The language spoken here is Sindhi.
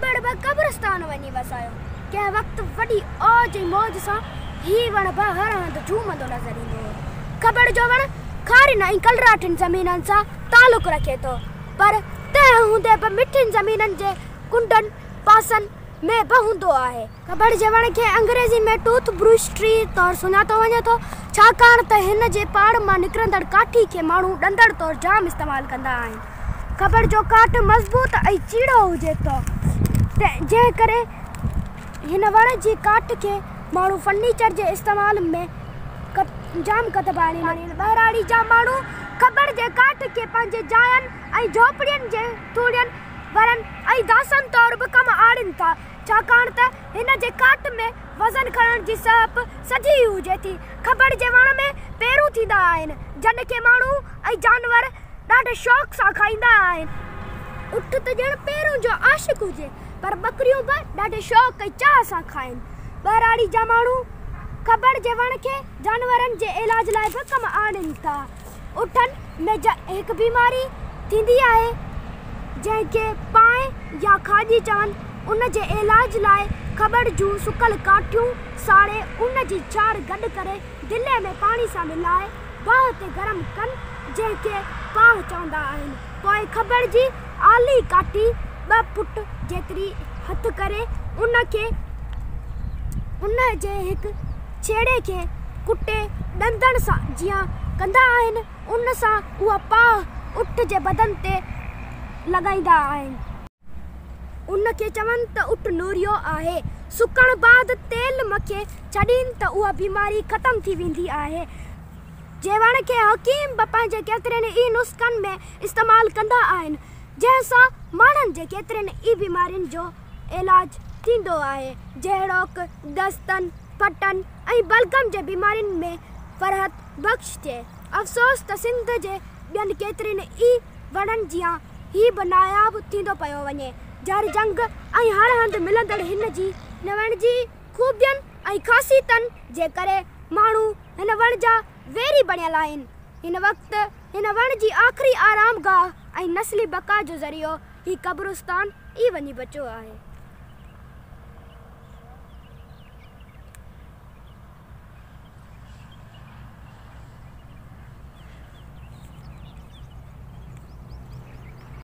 کٻڙ به قبرستان وڃي وسايو. ڪنهن وقت وڏي اوج ۽ موج سان هي وڻ به هر هنڌ جهومندو نظر ايندو هو. کٻڙ جو وڻ کارين ۽ ڪلراٺين زمينن سان تعلق رکي ٿو، پر تنهن هوندي به مٺين زمينن جي ڪنڊن، پاسن، ۾ به هوندو آهي. کٻڙ جي وڻ کي انگريزي ۾ ٽوٿ برش ٽري طور سڃاتو وڃي ٿو، ڇاڪاڻ ته هن جي پاڙ مان نڪرندڙ ڪاٺي کي ماڻهو ڏندڻ طور جام استعمال ڪندا آهن. کٻڙ جو ڪاٺ مضبوط ۽ چيڙهو هجي ٿو، جنهن ڪري هن وڻ جي ڪاٺ کي ماڻهو فرنيچر جي استعمال ۾ جام ڪتب آڻين. ٻهراڙي جا ماڻهو کٻڙ جي ڪاٺ کي پنهنجي جاين ۽ جهوپڙين جي ٿوڙين، ورن ۽ داسن طور به ڪم آڻين ٿا، ڇاڪاڻ ته هن جي ڪاٺ ۾ وزن کڻڻ جي سهپ سجهي هجي ٿي. کٻڙ جي وڻ ۾ پيرون ٿيندا آهن، جن کي ماڻهو ۽ جانور ڏاڍي شوق سان کائيندا آهن. اٺ ته ڄڻ پيرون جو عاشق هجي، پر ٻڪريون به ڏاڍي شوق ۽ چاهه سان کائين. ٻهراڙي جا ماڻهو کٻڙ جي وڻ کي جانورن جي علاج لاء به ڪم آڻين ٿا. اٺن ۾ هڪ بيماري ٿيندي آهي، جنهن کي پانء يا کاڄي چون، ان جي علاج لاء کٻڙ جون سڪل ڪاٺيون ساڙي ان جي ڇار گڏ ڪري دلي ۾ پاڻي سان ملائي باهه تي گرم ڪن، جنهن کي پاهه چوندا آهن. پوء کٻڙ جي آلي ڪاٺي ٻه فٽ جيتري هٿ ڪري ان کي ان جي هڪ ڇيڙي کي ڪٽي ڏندڻ جيان ڪندا آهن، ان سان اها پاهه اٺ جي بدن تي لڳائيندا آهن. ان کي چون ته اٺ نوريو آهي. سڪڻ بعد تيل مکي ڇڏين ته اها بيماري ختم ٿي ويندي آهي. جي وڻ کي حڪيم به پنهنجي ڪيترين ئي نسخن ۾ استعمال ڪندا آهن، جنهن سان ماڻهن جي ڪيترين ئي بيمارين جو علاج ٿيندو آهي، جهڙوڪ، دستن، ڦٽن ۽ بلغم جي بيمارين ۾ فرحت بخش ٿئي. افسوس ته سنڌ جي ٻين ڪيترين ئي وڻن جيان هي به ناياب ٿيندو پيو وڃي. جهر جهنگ ۽ هر هنڌ ملندڙ هن جي هن وڻ جي خوبين ۽ خاصيتن جي ڪري ماڻهو هن وڻ جا ويري بڻيل آهن. هن وقت هن وڻ جي آخري آرامگاهه ۽ نسلي بقا جو ذريعو هي قبرستان ئي وڃي بچيو آهي.